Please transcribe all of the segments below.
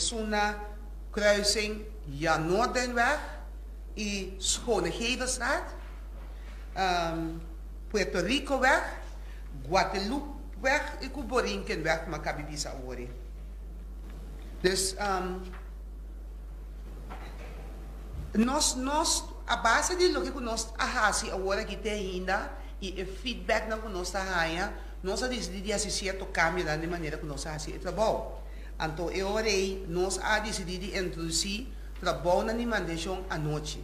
Esun na kruising Jan Noorduynweg i Schonegevelstraat, Puerto Ricoweg, Guatelupeweg i ku Borinkenweg ku mi a kabi bisa awor ei. Dus nos nos a base di loke ku nos a hasi awor aki te ainda i e feedbacknan ku nos ta haña, nos a disidí di hasi sierto kambionan den manera ku nos a hasi e trabou. Anto e ora ei nos a disidí di introdusí trabounan di mantenshon anochi.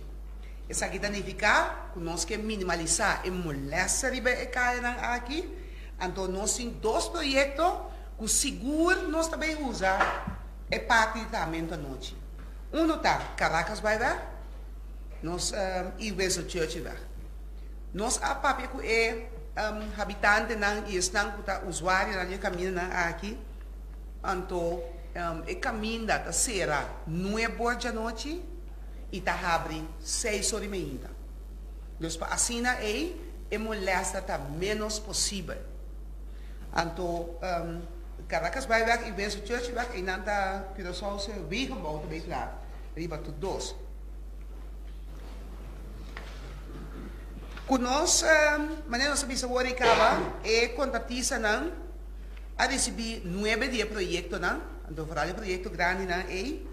Esaki ta nifiká ku nos ke minimalisá e molèster riba e kayanan aki. Anto nos tin dos proyekto ku sigur nos ta bai usa e parti di trahamentu anochi. Unu ta Caracasbaaiweg nos i Winston Churchillweg. Nos a papia ku e habitantenan i esnan ku ta usuarionan di e kamindanan aki. Anto e kaminda ta sera nueb or djanochi i ta habri seis or i meinta. Dus pa asina ei e molesta ta ménos posibel. Anto Caracasbaaiweg i Winston Churchillweg einan ta Curaçaose wegenbouw ta bay kla riba tur dos. Ku nos, manera nos a bisa awor ei kaba, e kontratistanan a risibí nuebe di e proyektonan, anto foral e proyekto grandinan ei,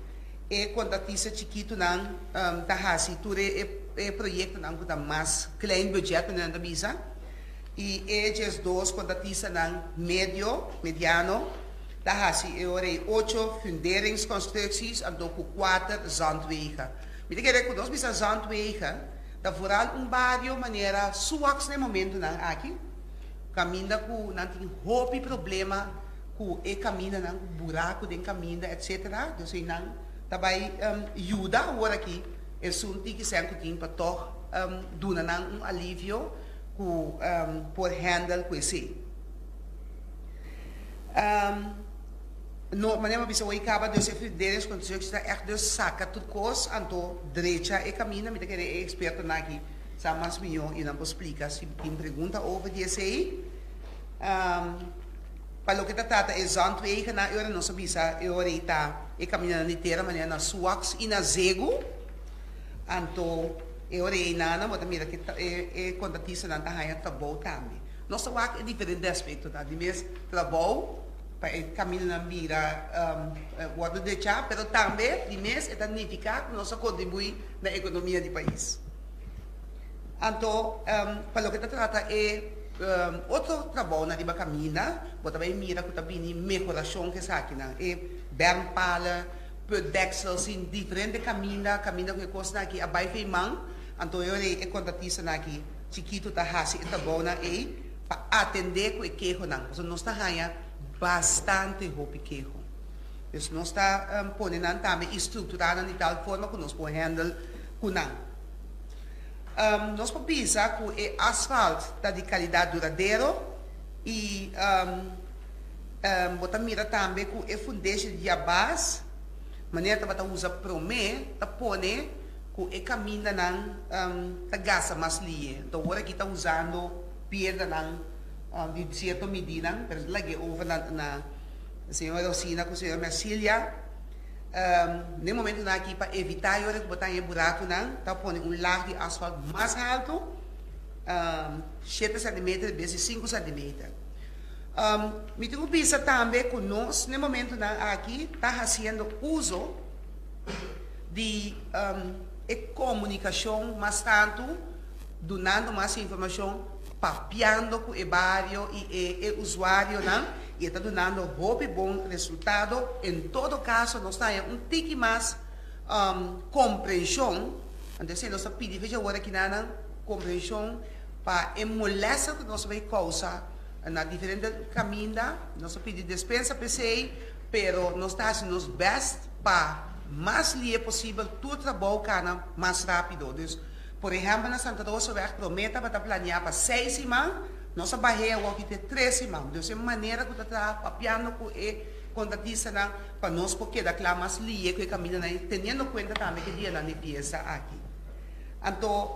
e kontratista chikitunan ta hasi tur e proyektonan ku ta mas klein budget, manera nan ta bisa, i e diesdos kontratistanan medio, mediano, ta hasi e ora ei ocho funderingsconstructies anto ku kuater zandwegen. Mi ta kere ku nos bisa zandwegen ta foral un bario manera Suaks na e momentunan aki. Kaminda ku nan tin hopi problema ku e kamindanan, ku buraku den kaminda etsetera. Dus ei nan ta bai yuda awor aki esun tiki sèn ku tin pa tòg duna nan un alivio ku por hèndel ku esei. No, manera mi a bisa hoy kaba, dus e funderingsconstructie ta ègt dus saka tur kos anto drecha e kaminda. Mi ta kere e ekspertonan aki Sa mas mihó i nan por splika si tin pregunta over di esei. Pa loke ta trata e zandwegennan, e ora nos a bisa e ora ei ta e kamindanan di tera manera na Suaks i na Zegu. Anto e ora ei nan bo ta mira ku e kontratistanan ta haña trabou tambe. Nos ta wak e diferente aspektonan di mes trabou pa e kamindanan bira wòrdu drechá, pero tambe di mes e ta nifiká ku nos a kontribuí na ekonomia di pais. Anto, pa loke ta trata e otro trabounan riba kaminda, bo ta bai mira ku ta bini mehorashon ku esakinan. E bermpalen, putdeksels sin diferente kaminda, kaminda ku e kosnan aki a bai fei man. Anto e ora ei e kontratistanan aki chikitu ta hasi e trabounan ei pa atendé ku e kehonan, pasobra nos ta haña bastante hopi keho. Dus nos ta pone nan tambe i strukturá nan di tal forma ku nos por hèndel ku nan. Nos por bisa ku e asfalt ta di kalidat duradero i bo ta mira tambe ku e fundeshi di diabas, manera tabata usa promé, ta pone ku e kamindanan ta gasta mas lihe. Anto awor aki ta usando piedranan di sierto midinan, pero ta lag'é over na señora Rosina ku señora Mercilia. N'e momentunan aki pa evitá e ora ku bo ta haña e burakunan, ta pone un lag di asfalt mas haltu, shete sentimeter en bes di sinku sentimeter. Mi tin ku bisa tambe ku nos n'e momentunan aki ta hasiendo uso di e komunikashon mas tantu, dunando mas informashon, papiando ku e bario i e usuarionan i e ta dunando hopi bon resultado. En todo kaso nos ta haña un tiki mas komprenshon, anto esei nos ta pidi fecha awor aki nan komprenshon pa e molèster ku nos ta bai kousa na diferente kaminda. Nos ta pidi despensa pa esei, pero nos ta hasi nos bèst pa mas lihe posibel tur trabou kana mas rápido. Dus Por ehèmpel na Santa Rosaweg promé tabata planeá pa seis siman, nos a bah'é awor ki te tres siman. Dus e manera ku ta traha papiando ku e kontratistanan pa nos por keda kla mas lihe ku e kamindanan i teniendo kuenta tambe ku e dianan di fiesta aki. Anto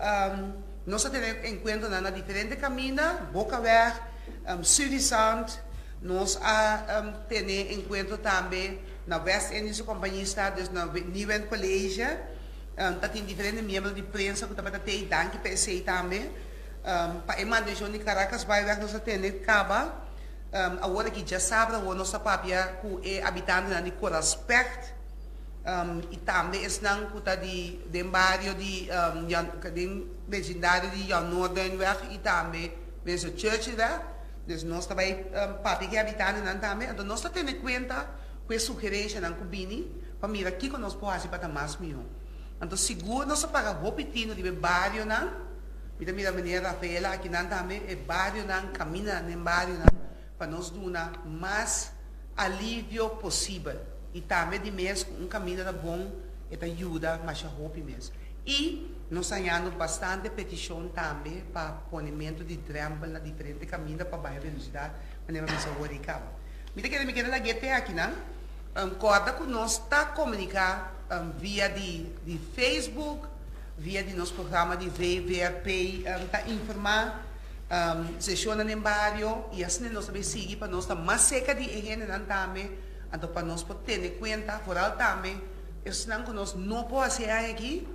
nos a tene enkuentronan na diferente kaminda, Bokaweg, Suffisant, nos a tene enkuentro tambe. na West Indische Compagniestraat, dus na Nieuwend College. Ta tin diferente miembro di prensa ku tabata tei, danki pa esei tambe. Pa e mantenshon di Caracasbaaiweg nos a tende kaba. Awor aki djasabra awor nos ta papia ku e habitantenan di Coraspect i tambe esnan ku ta di den bario di den vecindario di Jan Noorduynweg i tambe Winston Churchillweg. Dus nos ta bai papia ku e habitantenan tambe. Anto nos ta tene kuenta ku e sugerenshanan ku bini pa mira kiko nos por hasi pa ta mas mihó. Anto sigur nos a paga hopi tino riba e barionan, mi ta mira meneer Rafaela akinan tambe, e barionan, kamindanan den barionan pa nos duna mas alivio posibel. I tambe di mes ku un kaminda ta bon e ta yuda masha hopi mes. I nos ta hañando bastante petishon tambe pa ponementu di drèmpel na diferente kaminda pa baha e velosidat manera mi a bisa awor ei kaba. Mi ta kere mi kere lag'é te akinan. Kòrda ku nos ta komuniká via di di Facebook, via di nos programa di VVRP ta informá seshonnan den bario i asina nos ta bay sigui pa nos ta mas serka di e hendenan tambe, anto pa nos por tene kuenta foral tambe esnan ku nos no por hasi e aña aki,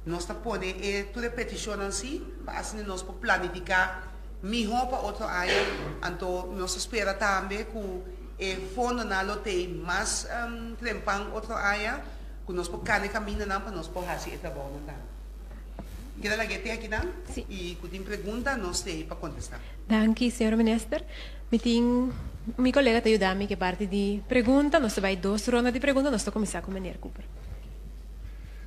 nos ta pone e tur e petishonnan si pa asina nos por planifiká mihó pa otro aña, anto nos ta spera tambe ku e fondonan lo tei mas trempan otro aña ku nos por kane kamindanan pa nos por hasi e trabounan tambe. Mi keda laga e te akinan i ku tin pregunta nos tei pa kontestá. Danki, señor Minister. Mi tin mi kolega ta yuda mi ku e parti di pregunta. Nos ta bai dos ronda di pregunta. Nos ta kuminsá ku meneer Cooper.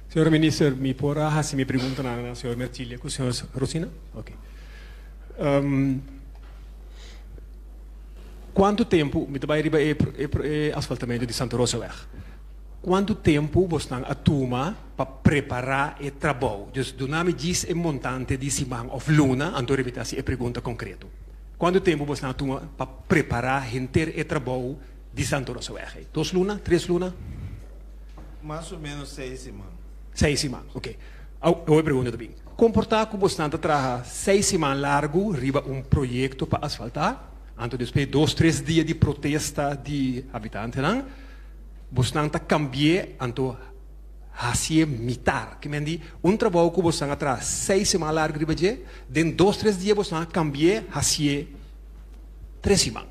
Señor Minister, mi por a hasi mi preguntanan na señor Mertilia ku señor Rosina? Oke. Kuantu tempu, mi ta bai riba e e asfaltamentu di Santa Rosaweg, kuantu tempu bosnan a tuma pa prepará e trabou? Dus duna mi djis e montante di siman òf luna, anto riba mi ta hasi e pregunta konkreto. Kuantu tempu bosnan a tuma pa prepará henter e trabou di Santa Rosaweg ei? Dos luna? Tres luna? Mas o menos seis siman. Seis siman, oke. Awor e pregunta ta bin, kon por ta ku bosnan ta traha seis siman largu riba un proyekto pa asfaltá, anto despues dos tres dia di protesta di habitantenan, bosnan ta kambi'é anto hasié mitar? Ke men di, un trabou ku bosnan a traha seis siman largu riba dje, den dos tres dia bosnan a kambi'é hasié tres siman.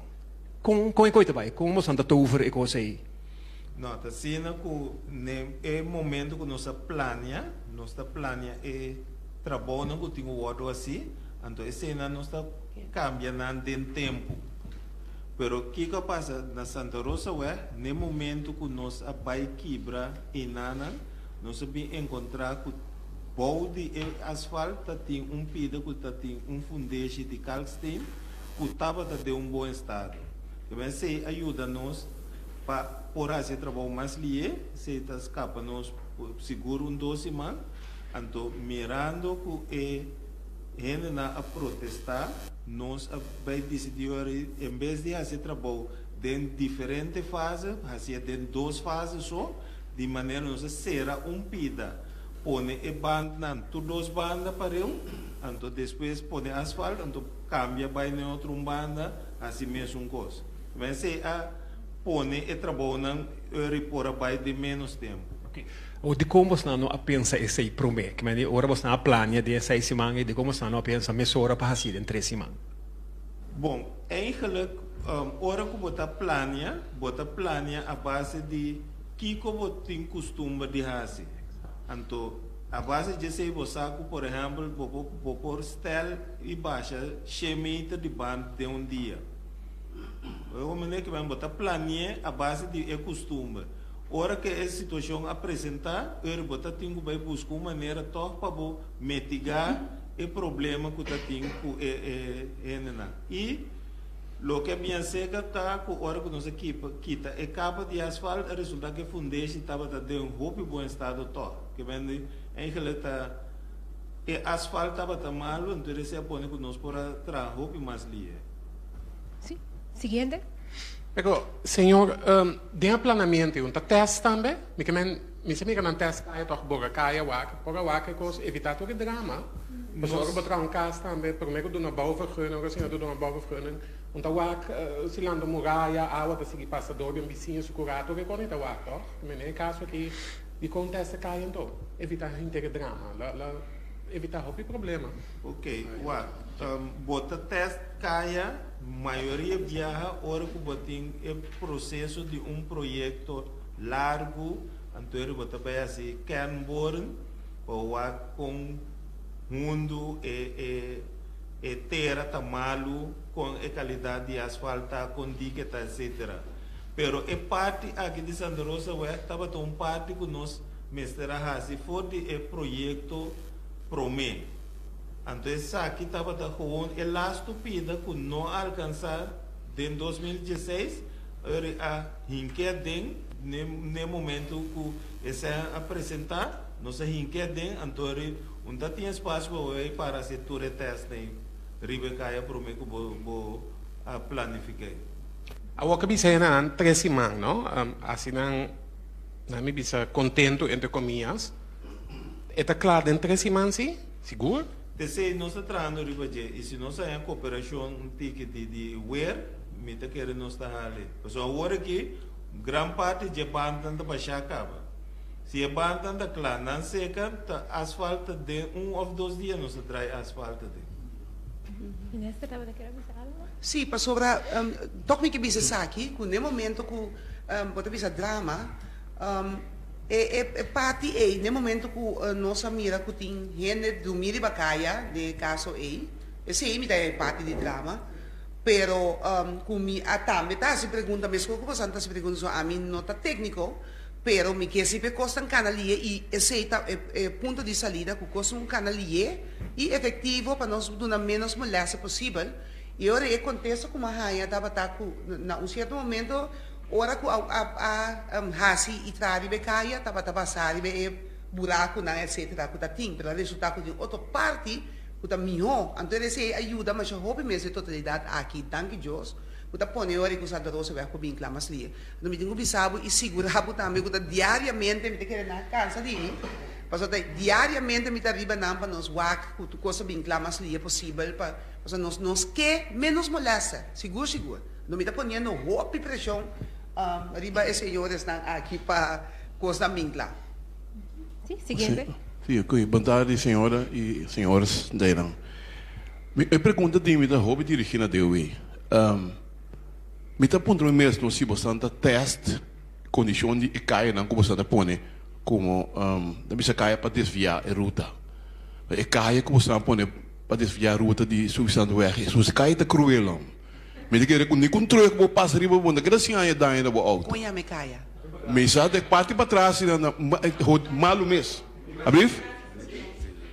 Kon kon e koi ta bai? Kon bosnan ta tover e kos ei? No, ta asina ku ne e momento ku nos a plania, nos ta plania e trabounan ku tin ku wòrdu hasi, anto eseinan nos ta kambia nan den tempu. Pero kiko a pasa na Santa Rosa wè, ne momento ku nos a bai kibra einanan, nos a bin enkontrá ku bou di e asfalt ta tin un pida ku ta tin un fundeshi di kalksteen ku tabata den un bon estado. Esei a yuda nos. Pa por hasi e trabou mas lié, esei ta skapa nos sigur un dos siman. Anto mirando ku e hendenan a protestá, nos a bai disidí ora en bes di hasi e trabou den diferente fase, hasié den dos fase so, di manera nos a sera un pida, pone e bandnan tur dos banda pareu, anto despues pone asfalt, anto kambia bai na e otro un banda, hasi mesun kos. Esei a pone e trabounan ori por a bai den ménos tempu. Oke. Awor dikon bosnan no a pensa esei promé? Ke mende ora bosnan a plania den e seis siman ei, dikon bosnan no a pensa mesora pa hasi den tres siman? Bon, eigenlijk ora ku bo ta plania, bo ta plania a base di kiko bo tin kustumber di hasi. Anto a base di esei bo sa ku por ehèmpel bo por bo por stèl i basha shen meter di band den un dia. E homene ke men bo ta plani'é a base di e kustumber. Ora ke e situashon a presentá, eur bo ta tin ku bai buska un manera tòg pa bo mitigá e problema ku ta tin ku e e hendenan. I loke a bien seka ta ku ora ku nos a kipa kita e kapa di asfalt a resultá ku e fundeshi tabata den hopi bon estado tòg. Ke men di eigenlijk ta e asfalt tabata malu, entonces esei a pone ku nos por a traha hopi mas lihe. Sí. Siguiente. Pero, señor, den e planamiento un ta test tambe? Mi ke men, mi sa mira nan test kaya toch bora kaya wak, por a wak e kos, evita tur e drama. Pasobra ora bo traha un kas tambe, prome ku duna bouwvergunning, ora señor ta duna bouwvergunning, Un ta wak si lanta muraya, awa ta sigui pasa dor di un bisiña su kurato ke kon e ta wak tòg? Ke men e kaso aki dikon tèst e kaya anto? Evitá henter e drama, la la evitá hopi problema. Ok, wak, bo ta tèst kaya mayoria biaha ora ku bo tin e proseso di un proyekto largu, anto eri bo ta bai hasi kernboren pa wak kon hundu e e. E tera ta malu, kon e kalidat di asfalt ta, kon dike ta, etc. Pero e parti aki di Santa Rosa Weg tabata un parti ku nos mester a hasi for di e proyekto promé. Anto esaki tabata gewoon e lastu pida ku no a alkansá den 2016, ori a hink'é aden n'e momentu ku esei a presentá, nos a hink'é aden, anto ori Un ta tin espasio pa bo bay para haci tur e test den riba e caya prome cu bo bo a planifica. Awor ke bisa nan tres siman no, asi nan nan mi bisa contento entre comillas, e ta cla den tres siman si? Sigur? P'esey nos ta trahando riba dje y si nos haña cooperacion un tiki di di weer mi ta kere nos ta hali. Pasobra awor aki gran parti dje bandan ta basha caba. Si e bandan ta kla, nan seka, ta asfalt ta den un of dos dia nos ta drai asfalt ta den. Minister tabata kier a bisa algo? Sí, pasobra tok mi ke bisa esaki, ku n'e momento ku bo ta bisa drama, e e parti ei, n'e momento ku nos a mira ku tin hende drumí riba kaya, den e kaso ei, esei mi ta e parti di drama, pero ku mi a tambe ta hasi pregunta, meskos ku boso a ta hasi pregunta, so ami no ta tékniko, Pero mi ke si p'e kosnan kana lié i esei ta e punto di salida ku kosnan ku kana lié i efektivo pa nos duna ménos molèstia posibel. I ora e kontesta ku mi a haña tabata ku na un sierto momento ora ku a a hasi i traha riba e kaya tabata basá riba e burakunan etsetera ku ta tin pero a resultá ku tin otro parti ku ta mihó. Anto esei a yuda masha hopi mes e totalidat aki, danki Dios, ku ta pone ora ku Santa Rosa wèg por bin kla mas lié. No mi tin ku bisa bo i sigurá bo tambe ku ta diariamente mi ta kere nan kansa di mi, pasobra ta diariamente mi ta riba nan pa nos wak ku tur kos ta bin kla mas lie posibel pa pasobra nos nos ke menos molèster, sigur sigur. No mi ta poniendo hopi preshon riba e señoresnan aki pa kosnan bin kla. Sí, siguiente. Sí, oké. Bon tardi señora i señores Daylan. Mi e pregunta di mi ta hopi dirigí na DOW. Mi ta puntra mi mes no si bosan ta test kondishon di e kayanan ku bosan ta pone komo ta bisa kaya pa desviá e ruta. E kaya ku bosan a pone pa desviá ruta di Suisanweg esun kaya ta kruel no. Mi ta kere ku ni ku un trùk bo pasa riba bo no ta keda sin haña daño na bo outo. Kon yama e kaya? Mi sa ta e parti patras i nan malu mes. Ablief?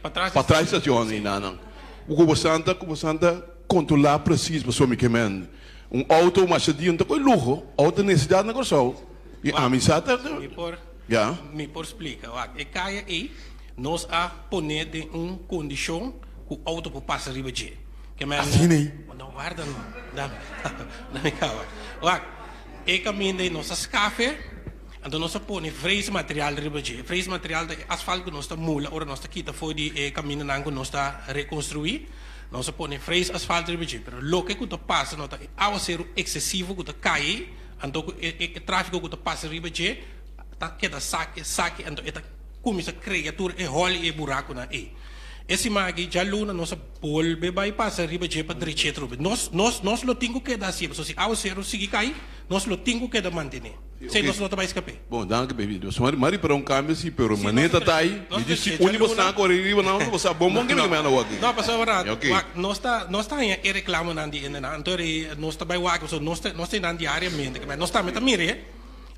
Patras di stashon i nan. Ku bosan ta ku bosan ta kontrolá presis pasobra mi ke men. Un auto masha dia no ta koe luho, auto ta necesidad na Kòrsou i ami sa ta Mi por, ya. mi por splika. Wak, e kaya ei nos a pone den un kondishon ku auto por pasa riba dje. Ke men, Asina ei? No, warda no. Dame, dame kaba. Wak, e kaminda ei nos a skafe, anto nos a pone freesmateriaal riba dje. Freesmateriaal ta e asfalt ku nos ta mula ora nos ta kita for di e kamindanan ku nos ta rekonstruí. Nos a pone frees asfalt riba dje, pero loke ku ta pasa no ta e awaseru eksesivo ku ta kai ei, anto ku e e trafiko ku ta pasa riba dje ta keda saki saki anto e ta kuminsá krea tur e hòl i e burakunan ei. E siman aki djaluna nos a bolbe bai pasa riba dje pa drech'é trobe. Nos nos nos lo tin ku keda hasié pasobra si awaseru sigui kai nos lo tin ku keda mantené. Esei nos no ta bai skap'é. Bon, danki baby. Nos mari mari para un cambio si, pero Si, manera nos ta ta tai, nos mi ta di si checha uni bo luna. sta kore riba nan, bo sa bon bon ke mi No, manda wak. no, pasobra Ok. wak, nos ta nos ta haña e reclamonan di hendenan, anto ri nos ta bai wak, pasobra nos ta nos ta nan diariamente, ke nos tambe ta mir'é,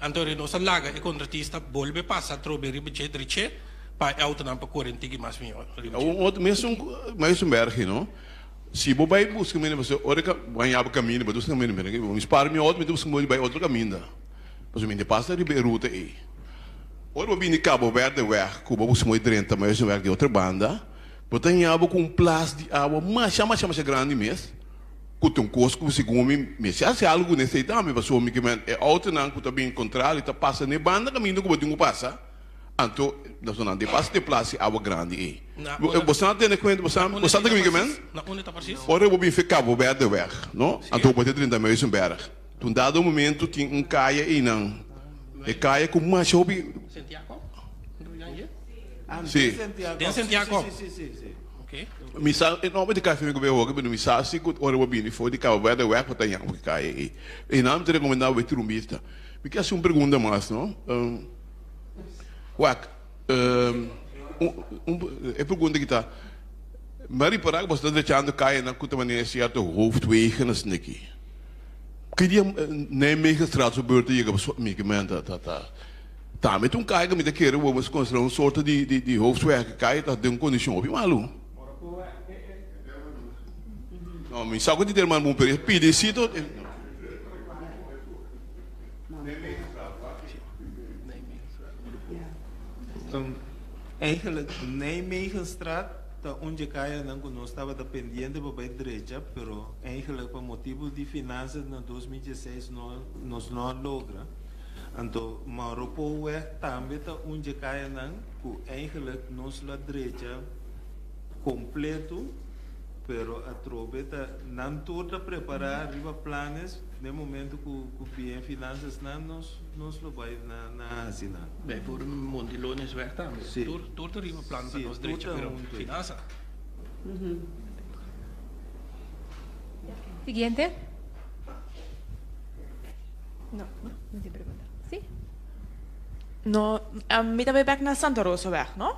anto ri nos ta laga e contratista bolbe pasa atrobe riba dje dreché pa e autonan por kore un tiki mas mihó riba dje. Un otro, mesun Muizenberg, no? Si bo bai buska mi, pasobra ora ku bo haña bo kaminda, bo ta buska kaminda, mi spara mi outo, mi ta buska modo di bai otro kaminda. Pasobra mi ta pasa riba e ruta ei. Ora bo bini Cabo Verde weg ku bo buska modo di drenta Muizenberg di otro banda, bo ta haña bo ku un plas di awa masha masha masha grandi mes, ku ta un kos ku segun mi mester hasi algu ku nesei tambe, pasobra mi ke men e outonan ku ta bin kontrario ta pasa n'e banda kaminda ku bo tin ku pasa. Anto nos nan de pas de plasi awa grandi ei. Na unda Bo a tene kuenta, bo sa, na bo sa unda ta ta ku mi precies? Na unda ta precies? Ora bo bin fe Cabo Verde weg, no? Anto bo ta drenta Muizenberg. Un dado momento tin un kaya einan, e kaya ku masha hopi. Sint Jacob? Si. Den Sint Jacob? Si, si, si. Ok. Mi sa e nomber di kaya mi ku bai hopi, pero mi sa si ku ora bo bini for di Cabo Verde weg bo ta yama e kaya ei. Einan mi ta rekomendá bo bai tira un bista. Mi ke hasi un pregunta mas, no? Wak, e pregunta ki ta, mi a ripará ku boso ta drechando kayanan ku ta manera sierto hoofdwegen asina aki. Ki dia Nijmegenstraat su beurt ta yega pasobra mi ke men ta ta ta tambe ta un kaya ku mi ta kere bo mester konsiderá un sorto di di di hoofdweg. E kaya ta den un kondishon hopi malu. No, mi sa ku ti termina bon pero e pidi sito. Eigenlijk Nijmegenstraat ta un dje kayanan ku nos tabata pendiente pa bai drecha, pero eigenlijk pa motibu di finansas na 2016 no nos no a logra. Anto Mauro Pouweg tambe ta un dje kayanan ku eigenlijk nos lo a drecha kompleto, pero atrobe ta nan tur ta prepará riba planes den momento ku ku bien finansasnan nos nos lo bai na na hasi nan. Bijvoorbeeld Montilonesweg tambe. Sí. Tur tur ta riba plan pa Sí, nos tur drecha, ta pero huntu. finansa. Siguiente. No, no, no tin pregunta. Sí? No, mi ta bai bek na Santa Rosaweg, no?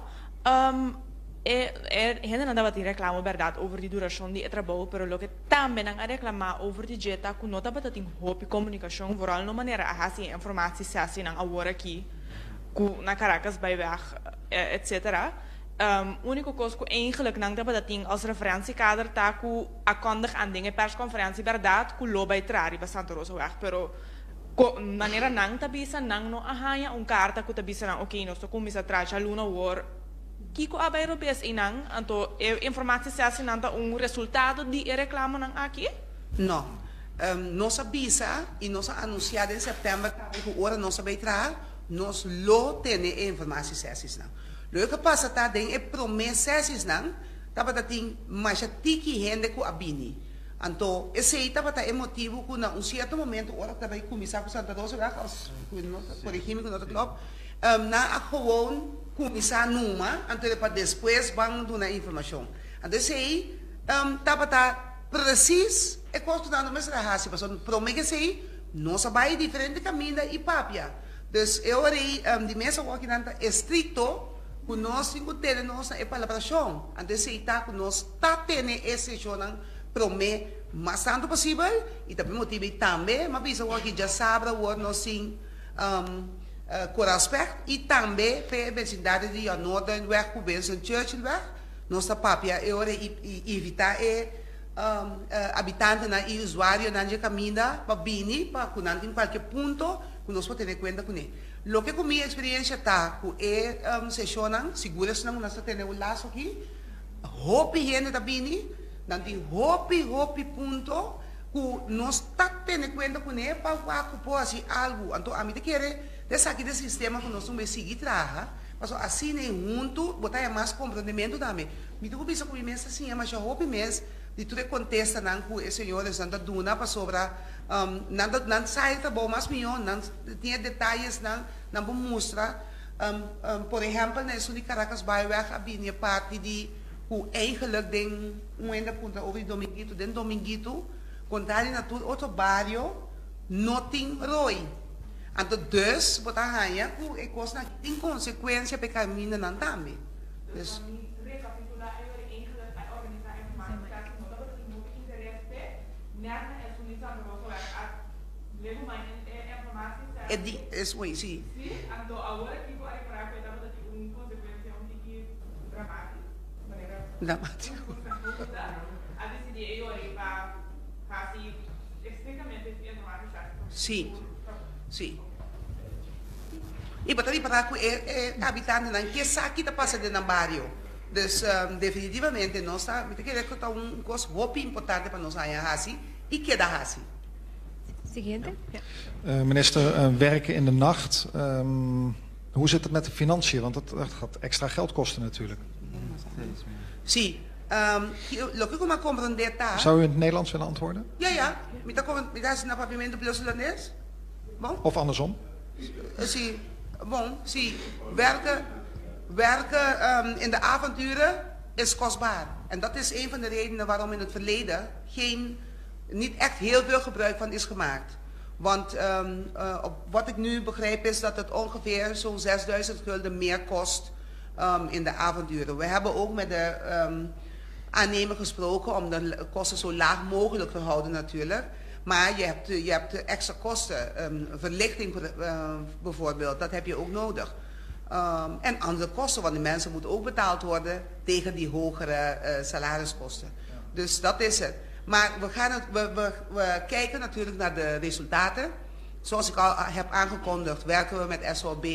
E e hendenan tabatin reklamo bèrdat over di durashon di e trabou, pero loke tambe nan a reklamá over di dje ta ku no tabata tin hopi komunikashon, vooral no manera a hasi e informatiesessinan awor aki ku na Caracas bai wèg etcetera. Úniko kos ku eigenlik nan tabata tin als referentiekader ta ku a kondig aan den e perskonferentie bèrdat ku lo bai traha riba Santa Rosaweg, pero ko manera nan ta bisa nan no a haña un karta ku ta bisa nan oké nos ta kuminsá traha djaluna awor. Kiko a bai robes einan? Anto e informatiesessinan ta un resultado di e reklamonan aki? No. Nos a bisa i nos a anunsiá den sèptèmber tambe ku ora nos a bai traha, nos lo tene e informatiesessiesnan. Loke a pasa ta den e promé sessiesnan tabata tin masha tiki hende ku a bini. Anto esei tabata e motibu ku na un sierto momento ora ta bai kuminsá ku Santa Rosa wèg, òf ku no ta, korigí mi ku no ta klòp, Nan a gewoon kuminsá numa, anto pa despues ban duna informashon. Anto esei tabata presis e kos ku nan no mester a hasi, pasobra promé ku esei nos a bai diferente kaminda i papia. Dus e ora ei di mes awor ki nan ta estrikto ku nos tin ku tene nos na e palabrashon. Anto esei ta ku nos ta tene e seshonnan promé mas tantu posibel i ta pa e motibu ei tambe mi a bisa awor ki djasabra awor nos tin Koraalsweg i tambe p'e besindario di Noorduinweg ku Winston Churchillweg. Nos ta papia e ora i invitá e abitantenan i usuarionan dje kaminda pa bini pa ku nan tin kualke punto ku nos por tene kuenta kuné. Loke ku mi eksperiensha ta ku e seshonnan, sigur esnan ku nos ta tene un laso aki, hopi hende ta bini, nan tin hopi hopi punto. Ku nos ta tene kuenta kuné pa wak ku por hasi algu. Anto ami ta kere ta esaki ta e sistema ku nos mester sigui traha, pasobra asina ei huntu bo ta haña mas komprendementu tambe. Mi ta ku bisa ku mi mes ta siña masha hopi mes di tur e kontestanan ku e señoresnan ta duna pasobra nan ta nan sa e trabou mas mihó, nan tin e detayesnan, nan por mustra. Por ehèmpel na esun di Caracasbaaiweg a bini e parti di ku eigenlik den. Un hende a puntra over di Dominguito. Den Dominguito, contrario na tur otro bario, no tin rooi. Anto dus bo ta haña cu e cosnan aki tin consecuencia pa e camindanan tambe. Dus. Pa mi recapitula e ora eigenlijk a organisa e informatiesessie no tabata tin hopi interes p'e, net na esun di Santa Rosa wèg a legu mai e informatiesessie. E di es oei, si. Si, anto awor aki bo a repara cu e tabata tin un consecuencia un tiki dramatico. Dramático. Sí, sí. I bo ta ripará ku e e habitantenan ke sa ki ta pasa den nan bario. Dus definitivamente nos ta, mi ta kere ku ta un kos hopi importante pa nos haña hasi i keda hasi. Siguiente. Minister, werken in de nacht. Hoe zit het met de financiën? Want dat, dat gaat extra geld kosten natuurlijk. Sí. Um, loke ku mi a komprondé ta. Zou u in het Nederlands willen antwoorden? Ja. Mi ta mi ta hasi na papiamentu plus hulandes. Bon? Of andersom? Sí. Bon, sí. Werken, werken in de avonduren is kostbaar. En dat is een van de redenen waarom in het verleden geen, niet echt heel veel gebruik van is gemaakt. Want op wat ik nu begrijp is dat het ongeveer zo'n 6000 gulden meer kost in de avonduren. We hebben ook met de aannemer gesproken om de kosten zo laag mogelijk te houden natuurlijk. Maar je hebt extra kosten, verlichting bijvoorbeeld, dat heb je ook nodig. En andere kosten, want de mensen moeten ook betaald worden tegen die hogere salariskosten. Dus dat is het. Maar we, gaan het, we kijken natuurlijk naar de resultaten. Zoals ik al heb aangekondigd, werken we met SOB.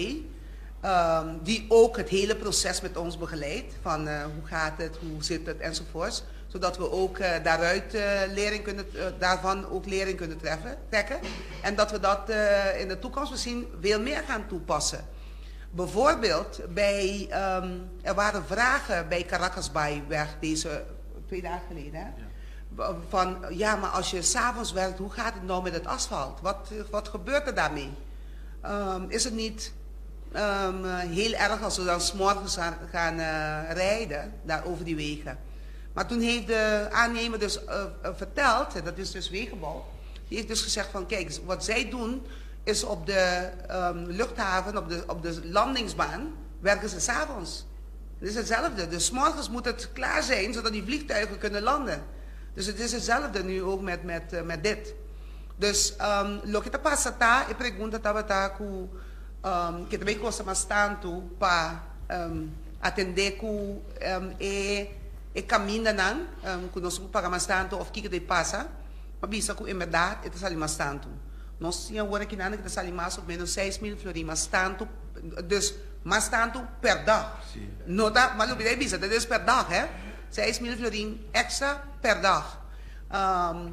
Die ook het hele proces met ons begeleidt. Van hoe gaat het, hoe zit het enzovoorts. Zodat we ook daaruit lering kunnen, daarvan ook lering kunnen trekken. En dat we dat in de toekomst misschien veel meer gaan toepassen. Bijvoorbeeld, er waren vragen bij Caracasbaaiweg deze 2 dagen geleden. Hè? Ja. Van ja, maar als je s'avonds werkt, hoe gaat het nou met het asfalt? Wat gebeurt er daarmee? Is het niet heel erg als we dan s'morgens gaan rijden daar over die wegen? Maar toen heeft de aannemer dus verteld, en dat is dus Wegenbouw, die heeft dus gezegd van kijk, wat zij doen is op de luchthaven, op de landingsbaan, werken ze s'avonds. Het is hetzelfde. Dus 's morgens moet het klaar zijn, zodat die vliegtuigen kunnen landen. Dus het is hetzelfde nu ook met dit. Dus loke ta pasa ta, e pregunta tabata ku tambe kosta mas tantu pa atendé ku e kamindanan ku nos paga mas tantu òf kiko ta pasa, m'a bisa ku en berdat e ta sali mas tantu. Nos tin awor akinan ku ta sali mas o ménos 6000 florin mas tantu, dus mas tantu per dag. No ta, m'a lubidá bisa, dat is per dag, hè? 6000 florin extra per dag.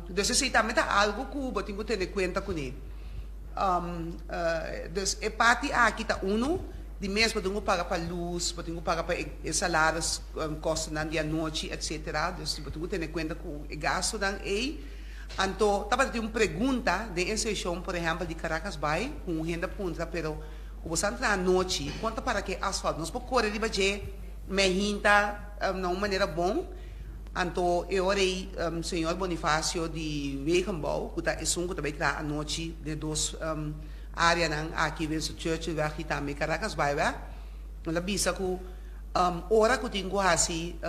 Dus esei tambe ta algu ku bo tin ku tene kuenta kuné. Dus e parti aki ta uno, di mes bo tin ku paga pa lus, bo tin ku paga pa e salaris kostennan di anochi, etc. Dus bo tin ku tene kuenta ku e gastunan ei. Anto, tabata un pregunta den e seshon, por ehèmpel, di Caracasbaai, ku un hende puntra, pero ku bo ta traha anochi, kon ta para ku e asfalt? Nos por kore riba dje, mainta na un manera bon. Anto, e ora ei, señor Bonifacio di Wegenbouw, ku ta esun ku tambe traha anochi den dos áreanan aki, Winston Churchillweg i tambe Caracasbaaiweg, el a bisa ku ora ku tin ku hasi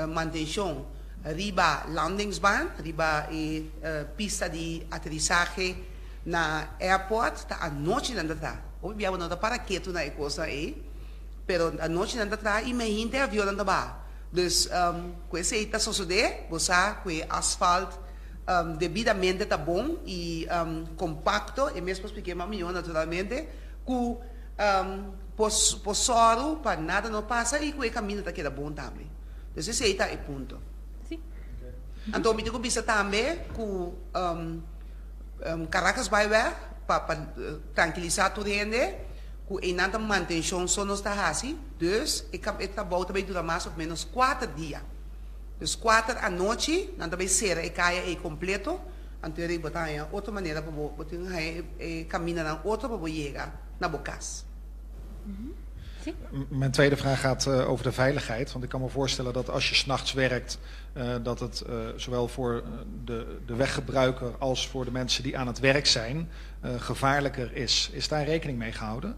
mantenshon riba landingsbaan, riba e pista di aterisahe na airport, ta anochi nan ta traha. Hopi biaha no ta para ketu na e kos ei, pero anochi nan ta traha i mainta e avionnan ta baha. Dus ku esei ta sosodé, bo sa ku e asfalt debidamente ta bon i kompakto, e mes por splik'é mas mihó naturalmente, ku por sòru pa nada no pasa i ku e kaminda ta keda bon tambe. Dus esei ta e punto. Anto mi tin ku bisa tambe ku Caracasbaaiweg pa trankilisá tur hende ku einan ta mantenshon so nos ta hasi, dus e trabou ta bai dura mas òf ménos 4 dia. Dus 4 anochi nan ta bai sera e kaya ei kompleto, anto ei bo ta haña otro manera pa bo tin haña e kamindanan otro pa bo yega na bo kas. Mijn tweede vraag gaat over de veiligheid. Want ik kan me voorstellen dat als je s'nachts werkt, dat het zowel voor de weggebruiker als voor de mensen die aan het werk zijn, gevaarlijker is. Is daar rekening mee gehouden?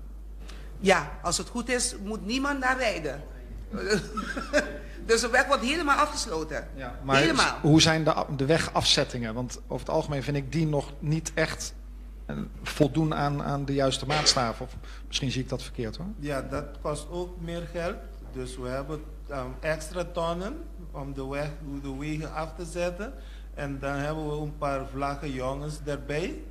Ja, als het goed is, moet niemand daar rijden. Dus de weg wordt helemaal afgesloten. Ja, maar helemaal. Hoe zijn de wegafzettingen? Want over het algemeen vind ik die nog niet echt voldoen aan de juiste maatstaven. Of misschien zie ik dat verkeerd, hoor. Ja, dat kost ook meer geld. Dus we hebben extra tonnen om de wegen af te zetten. En dan hebben we een paar vlaggen jongens erbij.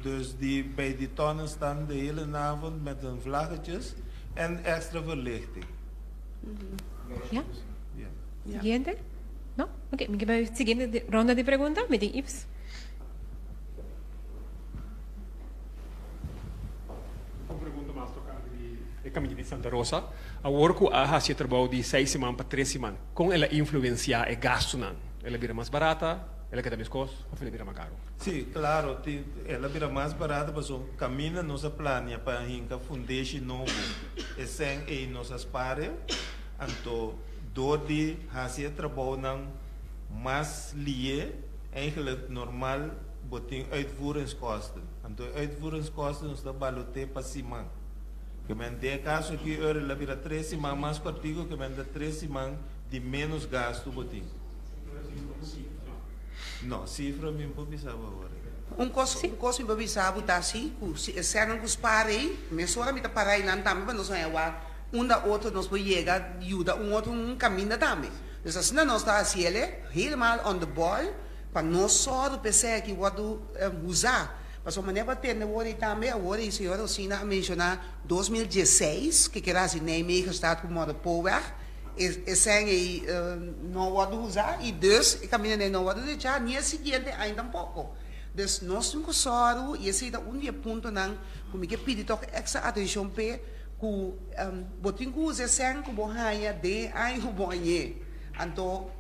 Dus die bij die tonnen staan de hele avond met hun vlaggetjes en extra verlichting. Ja? Ja. Siguiente? No? Ok, mi ke siguiente ronda di pregunta, mi tin Ives. Un pregunta mas tokante di E kaminda di Santa Rosa, awor ku a hasi e trabou di seis siman pa tres siman, kon el a influensiá e gastunan? El a bira mas barata, el a keda meskos òf el a bira mas karu? Sí, klaro, tin, el a bira mas barata pasobra kaminda nos a plania pa hinka fundeshi nobo, e sèn ei nos a spar e, anto dor di hasi e trabounan mas lié, eigenlijk normal bo tin uitvoeringskosten, anto e uitvoeringskosten nos ta balot'é pa siman. Ke men den e kaso aki ora el a bira tres siman mas kòrtiku ke men ta tres siman di ménos gastu bo tin. No, sifra mi no por bisa bo awor. Un kos, un kos mi por bisa bo ta si ku si e sènnan ku spar ei, mesora mi ta para einan tambe pa nos haña wak unda otro nos por yega yuda un otro un kaminda tambe. Dus asina nos ta hasiel helemaal on the ball pa nos sòru p'esei aki wòrdu usá. Pasobra manera bo a tende awor ei tambe, awor ei señor Rosina a menshoná 2016 ke keda hasi Nijmegenstraat ku Modderpoolweg, e e sèn ei no a wòrdu usá i dus e kaminda ei no a wòrdu drechá ni e siguiente aña tampoko. Dus nos tin ku sòru i esei ta un di e puntonan ku mi ke pidi tòg èkstra atenshon p'e ku bo tin ku usa e sèn ku bo haña den e aña ku bo hañ'é. Anto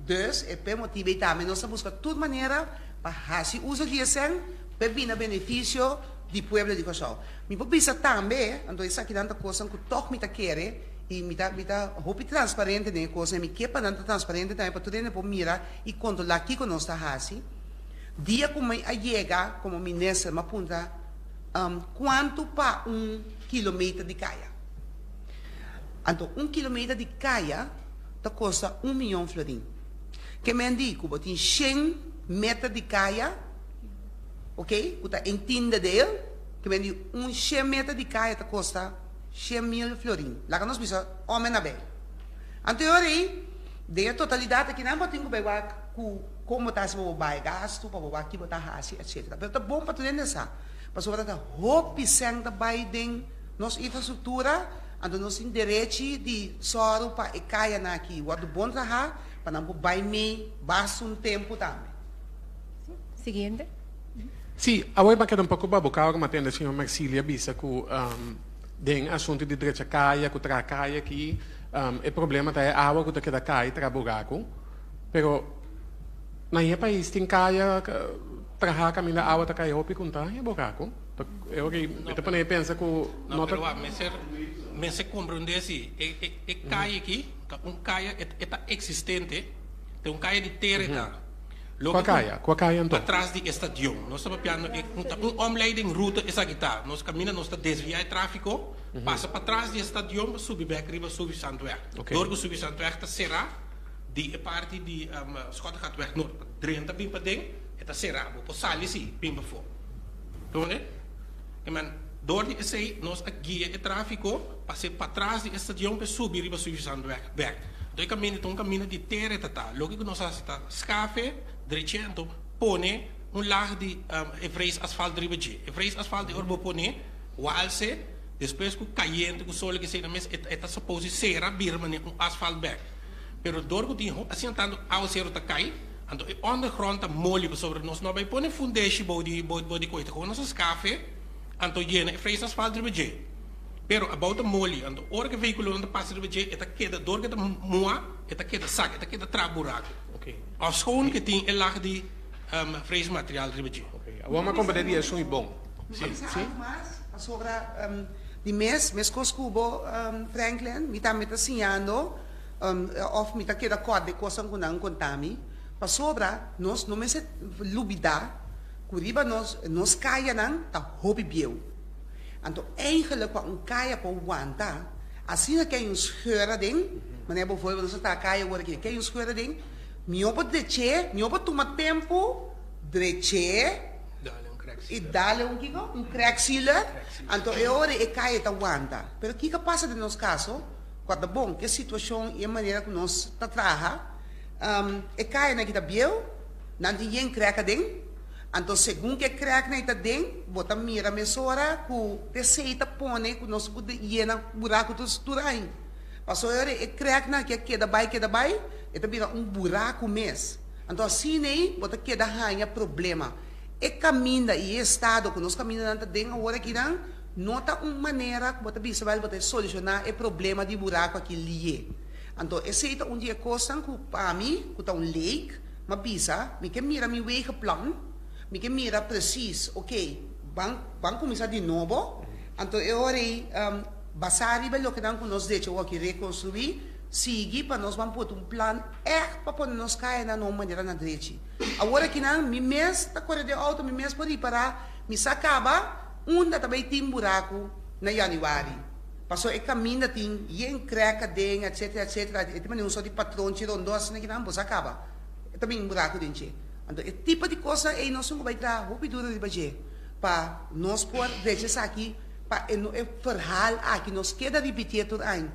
dus e p'e motibu ei tambe nos ta buska tur manera pa hasi uso di e sèn p'e bini na benefisio di pueblo di Kòrsou. Mi por bisa tambe, anto esakinan ta kosnan ku tòg mi ta kere i mi ta mi ta hopi transparente den e kosnan i mi ke pa nan ta transparente tambe pa tur hende por mira i kontrolá kiko nos ta hasi. Dia ku mi a yega komo minister mi a puntra kuantu pa un kilometer di kaya. Anto un kilometer di kaya ta kosta un miyon florin. Ke men di ku bo tin shen meter di kaya, ok, ku ta en tiende deel, ke men di un shen meter di kaya ta kosta 100.000 florin. Laga nos bisa ome na bei. Anto e ora ei, den e totalidat akinan bo tin ku bai wak ku kon bo ta hasi pa bo bai gastu, pa bo wak ki bo ta hasi, etsetera. Pero ta bon pa tur hende sa, pasobra ta hopi sèn ta bai den nos infrastruktura, anto nos tin derechi di sòru pa e kayanan aki wòrdu bon trahá, Pa nan por bai mei basta un tempu tambe. Siguiente. Sí, awor mi a keda un poko babuká ora mi a tende señor Marsilia bisa ku den asuntu di drecha kaya ku traha kaya aki e problema ta e awa ku ta keda kai traha buraku. Pero na e pais tin kaya traha kaminda awa ta kai hopi ku no ta haña buraku. E ora ei mi ta pone pensa ku no ta. No, pero wak mester mester komprondé si e kaya aki. Ta un kaya e ta eksistente, ta un kaya di tera e ta. Kua kaya? Kua kaya anto? Patras di e stadion. Nos ta papiando e ta un omleiding ruta esaki ta. Nos kaminda nos ta desviá e tráfiko, pasa patras di e stadion pa subi bèk riba Suffisantweg. Dor ku Suffisantweg ta será di e parti di Schottegatweg Noord pa drenta bin paden, e ta será. Bo por sali si bin pafó. Comprende? Dor di esei nos a guia e tráfiko. Pas'é patras di e stadion p'e subi riba Suffisantweg bèk. Anto e kaminda ta un kaminda di tera e ta ta. Loke ku nos hasi ta skaf'é, drech'é anto pone un lag di e vrees asfalt riba dje. E vrees asfalt e ora bo pon'é, wals'é, despues ku kayente ku sol ke esei na mes e ta suppose di sera bira manera un asfalt bèk. Pero dor ku tin asina tantu awaseru ta kai, anto e ondergrond ta moli pasobra nos no a bai pone fundeshi bou di bou di koe. Ta komo nos a skaf'é anto yena e vrees asfalt riba dje. Pero abou ta moli, anto ora ku e vehíkulonan ta pasa riba dje, e ta keda, dor ku e ta mua, e ta keda sak, e ta keda traha buraku. Òfschoon ku tin e lag di freesmateriaal riba dje. Awor mi a komprendé di esun i bon. Mi por bisa algu mas pasobra di mes, meskos ku bo Franklin, mi tambe ta siñando òf mi ta keda kòrda e kosnan ku nan konta mi, pasobra nos no mester lubidá ku riba nos, nos kayanan ta hopi bieu. Anto eigenlijk pa un kaya por wanta, asina ke hay un scheur aden, manera bijvoorbeeld nos a traha kaya awor aki, ke hay un scheur aden, mihó por drech'é, mihó por tuma tempu drech'é i dale un kiko? Un crack sealer, anto e ora e kaya ta wanta. Pero kiko a pasa den nos kaso? Kua ta bon, ke situashon i e manera ku nos ta traha, e kayanan aki ta bieu, nan tin yen crack aden, Anto segun ku e krèknan ei ta den, bo ta mira mesora ku p'esei ta pone ku nos por yena buraku tur aña. Pasobra e ora e krèknan aki a keda bai keda bai, e ta bira un buraku mes. Anto asina ei bo ta keda haña problema. E kaminda i e estado ku nos kamindanan ta den awor akinan, No ta un manera ku bo ta bisa wèl bo ta solushoná e problema di buraku aki lié. Anto esei ta un di e kosnan ku pa mi ku ta un leek m'a bisa mi ke mira mi wegenplan, mi ke mira presis ok ban ban kuminsá di nobo. Anto e ora ei basá riba e lokenan ku nos decha awor aki rekonstruí, sigui pa nos ban put un plan ègt pa pone nos kayanan na un manera na drechi. Awor akinan mi mes ta kore den outo, mi mes por ripará mi sa kaba. Unda ta bay tin buraku na januari? Paso e caminda tin yen krek aden etcetera etcetera e tin manera un sort di patronchi rondo asina kinan bo sa caba e ta bin buraku den dje. Anto e tipo di cosnan ey nos tin cu bay traha hopi duro riba dje pa nos por drecha esaki pa e no e verhaal aki nos keda ripitié tur aña.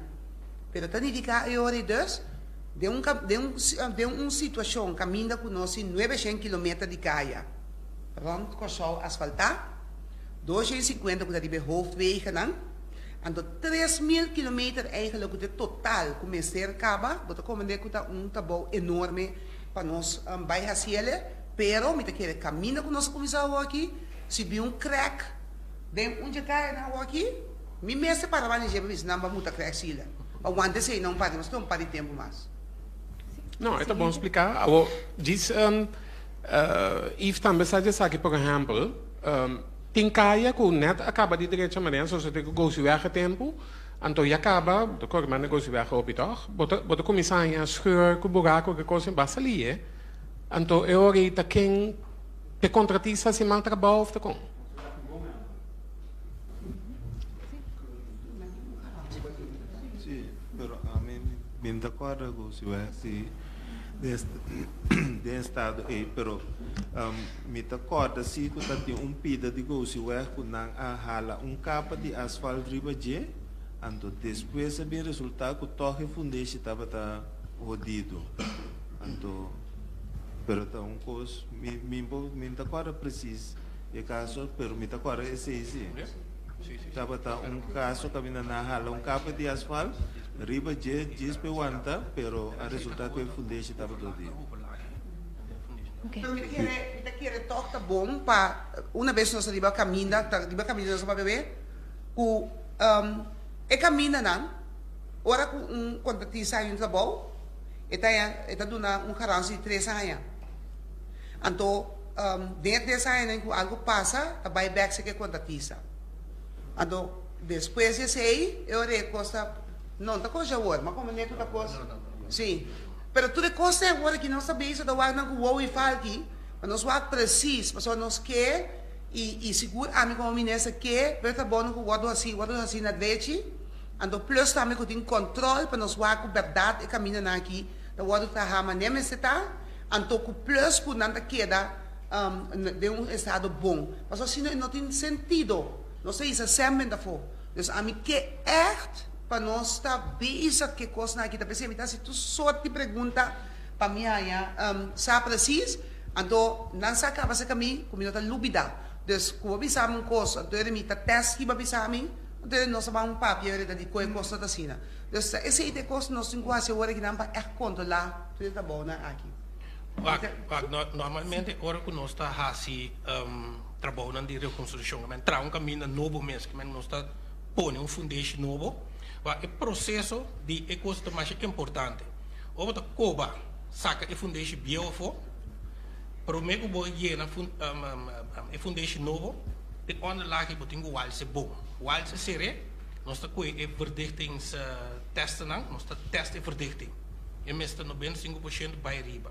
Pero ta nifica e ora ey dus den un den un den un situacion caminda cu nos tin nuebe shen kilometer di caya rond Corsou asfalta. 250 ku ta riba e hoofdwegennan, anto 3000 kilometer eigenlijk ku ta e total ku mester kaba, bo ta komprende ku ta un trabou enorme pa nos bai hasiele, pero mi ta kere kaminda ku nos a kuminsá awoki, si bin un krèk den un dje kayanan awoki, mi mester para banda dje pa bisa nan ba muta krèk sila, pa wanta esei nan un par di mas, un par di tempu mas. No, e ta bon spliká. Awor, djis Yves tambe sa dje esaki, por ehèmpel, Tin kaya ku nèt a kaba di drecha manera so te ku Gosiweg e tempu, anto ya kaba, bo ta kore manda Gosiweg hopi tòg, bo ta bo ta kuminsá haña scheur ku buraku ku kos ba sali e, anto e ora ei ta ken te kontratista hasi mal trabou òf ta kon? Sí, pero ami mi no ta kòrda Gosiweg si. Den estado ei, pero mi ta kòrda si ku ta tin un pida di Gosiweg ku nan a hala un kapa di asfalt riba dje, anto despues a bin resultá ku tòg e fundeshi tabata hodido. Anto, pero ta un kos, mi mi por mi no ta kòrda presis e kaso, pero mi ta kòrda esei si. Tabata un kaso kaminda nan a hala un kapa di asfalt riba dje djis p'e wanta, pero a resulta ku e fundeshi tabata odido. Pero mi ta kere, mi ta kere tòg ta bon pa una bes nos ta riba kaminda, ta riba kaminda nos ta papia be, ku e kamindanan ora ku un kontratista haña un trabou e ta haña, e ta duna un garansia di tres aña. Anto den e tres añanan ku algu pasa ta bai bèk seki e kontratista. Anto despues di esei e ora e kos ta no ta kos dje awor ma komo ne ku ta kos si pero tur e kos te awor aki nos ta bisa ta wak nan ku wou i falki pa nos wak presis pasobra nos ke i i sigur ami komo minister ke pero ta bon ku wòrdu hasi wòrdu hasi na drechi anto plus tambe ku tin kòntròl pa nos wak ku bèrdat e kamindanan aki ta wòrdu traha manera mester ta. Anto ku plus ku nan ta keda den un estado bon. Pasobra si no e no tin sentido. Nos ta hisa sèmben afó. Dus ami ke ègt pa nos ta bezig ku e kosnan aki. Ta p'esei mi ta hasi tur sort di pregunta pa mi haña sa presis. Anto nan sa kaba serka mi ku mi no ta lubidá. Dus ku bo bisa mi un kos anto eri mi ta tèst ki bo a bisa mi, anto eri nos ta ban papia eri ta di kon e kos no ta asina. Dus ta esei ta e kos nos tin ku hasi awor akinan pa ègt kontrolá. Tur e trabounan aki. Wak, wak, normalmente ora ku nos ta hasi trabounan di rekonstrukshon, men traha un kaminda nobo mes, men nos ta pone un fundeshi nobo, wak, e proseso di e kos ta masha importante. Ora bo ta koba saka e fundeshi bieu afó, promé ku bo yena e fundeshi nobo, e onderlaag bo tin ku walse bon. Walse ser'é, nos ta kohe e verdichtingstestennan, nos ta tèst e verdichting. E mester 95% bai riba.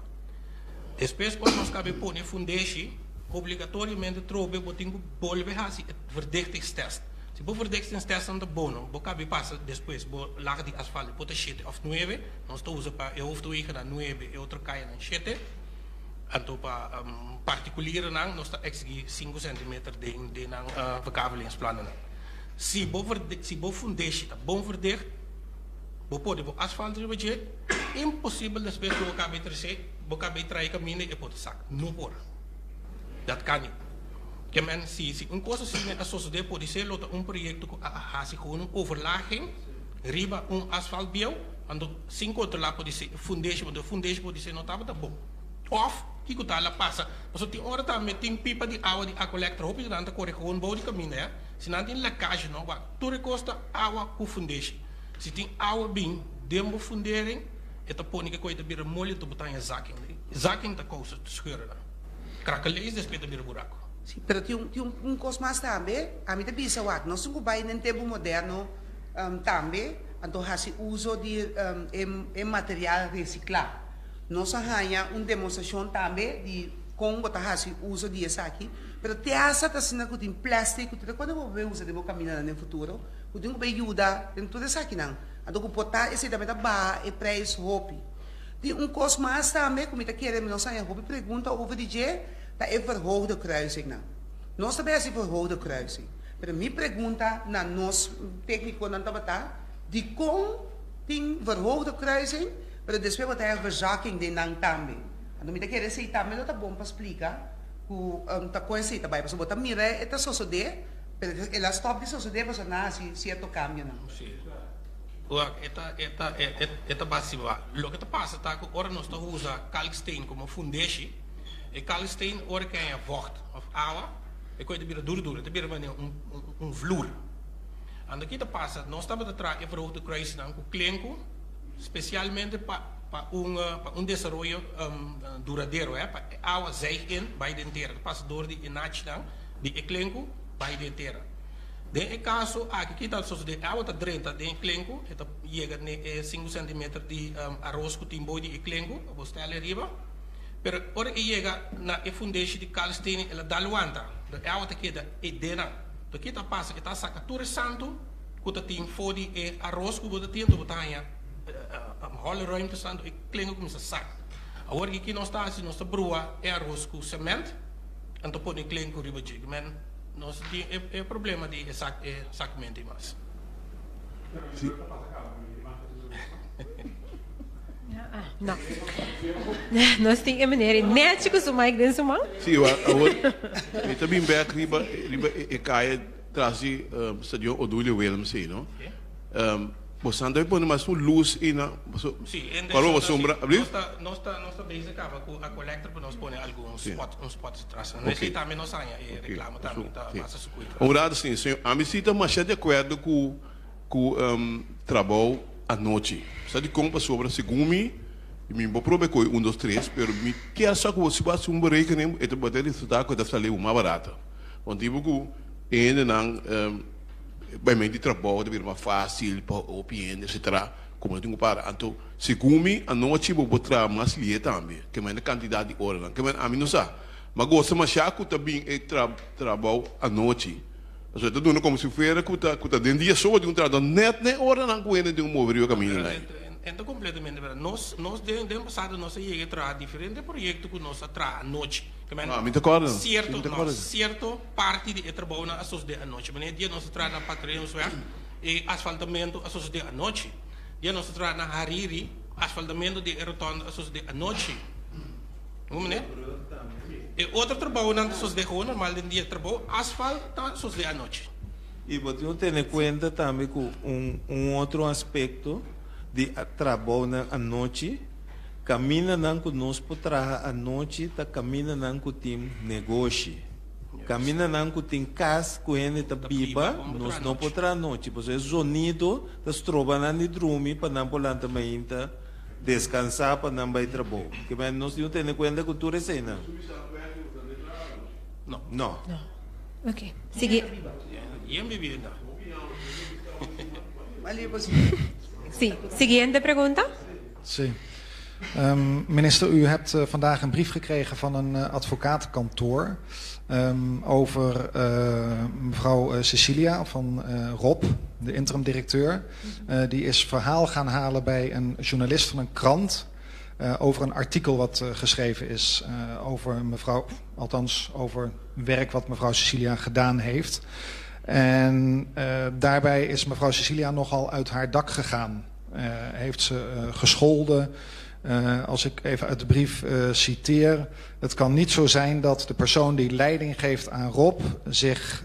Despues ora nos kabe pone e fundeshi, obligatoriamente trobe bo tin ku bolbe hasi e verdichtingstest. Si bo verdichtingstestnan ta bono, bo kabe pasa despues bo laag di asfalt e por ta shete òf nuebe, nos ta usa pa e hoofdwegennan nuebe, e otro kayanan shete. Anto pa partikulierenan nos ta eksigí sinku sentimeter den den nan verkavelingsplannan. Si bo si bo fundeshi ta bon verdicht, Bo pone bo asfalt riba dje, imposibel despues ku bo kabe tresé, bo kabe trae kaminda i e por ta sak. No por. Dat kan nit. Ke men si si un kos asina a sosodé podisé lo ta un proyekto ku a hasi gewoon un overlaging riba un asfalt bieu, anto sin kontrolá podisé e fundeshi, pasobra e fundeshi podisé no tabata bon. Òf kiko tal a pasa, pasobra tin ora tambe tin pipa di awa di Aqualectra, hopi di nan ta kore gewoon bou di kaminda ya. Si nan tin lekkage no, wak, tur e kos ta awa ku fundeshi. Si tin awa bin den bo fundering, e ta pone ke koi ta bira moli anto bo ta haña zakking. Zakking ta kousa scheurnan. Krakelees despues ta bira buraku. Si, pero tin un tin un kos mas tambe, ami ta bisa wak, nos tin ku bai den tempu moderno tambe, anto hasi uso di e e material resiklá. Nos a haña un demostrashon tambe di kon bo ta hasi uso di esaki, pero te hasta ta asina ku tin plastic ku tur e kos bo por usa den bo kamindanan den futuro, ku tin ku bay yuda den tur esakinan. Anto ku por ta esei tambe ta baha e prijs hopi. Tin un kos mas tambe ku mi ta kere nos haña hopi pregunta over di dje, ta e verhoogde kruisingnan. Nos ta bay hasi verhoogde kruising, pero mi pregunta na nos teknikonan tabata, dikon tin verhoogde kruising, pero despues bo ta haña verzakking den nan tambe? Anto mi ta kere esei tambe lo ta bon pa splika ku ta kon esei ta bai, pasobra bo ta mira e ta sosodé, pero el a stòp di sosodé pasobra nan a hasi sierto kambionan. Sí. Wak, e ta, e ta, e ta basiba. Loke ta pasa ta ku ora nos ta usa kalksteen komo fundeshi, e kalksteen ora ke haña vògt òf awa, e koi ta bira duru duru, e ta bira manera un, un vloer. Anto ki ta pasa? Nos tabata traha e verhoogde kruisnan ku klenku spesialmente pa pa un pa un desaroyo duradero, pa e awa zijg in bai den tera, ta pasa dor di e nachinan di e klenku bai den tera. Den e kaso aki ki ta sosodé? E awa ta drenta den e klenku, e ta yega ne e sinku sentimeter di aros ku tin boi di e klenku, pa bo stèl e riba. Pero ora e yega na e fundeshi di kalstenen el a dal wanta, e awa ta keda e denan. To ki ta pasa? E ta saka tur e santu ku ta tin for di e aros ku bo ta tin, anto bo ta haña holle ruimte santu, e klenku kuminsá sak. Awor ki nos ta hasi? Nos ta brua e aros ku sement, anto pone e klenku riba dje. Men nos tin e problema di e sak e sakmento i mas. No. Nos tin e meneer ei nechi ku su mic den su man. Sí, awor mi ta bin bek riba riba e kaya tras di Stadion Odulio Williams ei, no? Bosan ta pone mas un lus ei na Cual bo sombra, abrir? Nos ta nos ta bezig caba cu Aqualectra pa nos pone algun spot, un spot atras. Esey tambe nos haña e reclamo tambe ta pasa su cuita. Un rato si, señor. Ami si ta masha di acuerdo cu cu trabou anochi. Sa dicon? Pasobra segun mi, mi bo probe coy un dos tres, pero mi kier sa cu bo si bo haci un berekening e ta bo ta resulta cu e ta sali bo mas barato. Motibo cu e hendenan bay mente di trabou ta bira mas facil pa hopi hende etcetera. Como no tin cu para. Anto, segun mi, anochi bo por traha mas lihe tambe, ke mende cantidad di oranan. Ke mende ami no sa. Ma gosta masha cu ta bin e trabou anochi. Pasobra e ta duna como si fuera cu ta cu ta den dia so di un trabou. Net na e oranan cu hende tin cu move riba caminda nan. En ta completamente verdad. Nos, nos den, den pasado nos a yega traha diferente proyecto cu nos a traha anochi. Ke mende No, ami ta corda. Si, cierto, mi ta no, corda. cierto parti di e trabounan a sosode anochi. Manera dia nos a traha na Patrionsweg. E asfaltamentu a sosodé anochi. Dia nos ta traha na Hariri, asfaltamentu di e rotonda a sosodé anochi. Hoor meneer? E otro trabounan ta sosodé gewoon normal den dia. Trabou asfalt ta sosodé anochi. I bo tin ku tene kuenta tambe ku un un otro aspekto di trabounan anochi, kamindanan ku nos por traha anochi ta kamindanan ku tin negoshi. Kamindanan ku tin kas ku hende ta biba, nos no por traha anochi, pasobra e zonido ta stroba nan di drumi pa nan por lanta mainta deskansá pa nan bai trabou. Ke manera nos tin ku tene kuenta ku tur eseinan. No. No. Ok. Sigui. Sí. Siguiente pregunta. Sí. Minister, u hebt vandaag een brief gekregen van een advocatenkantoor over mevrouw Cecilia van Rob, de interim-directeur. Die is verhaal gaan halen bij een journalist van een krant over een artikel wat geschreven is over mevrouw, althans over werk wat mevrouw Cecilia gedaan heeft. En daarbij is mevrouw Cecilia nogal uit haar dak gegaan. Heeft ze gescholden. Als ik even uit de brief citeer. Het kan niet zo zijn dat de persoon die leiding geeft aan Rob zich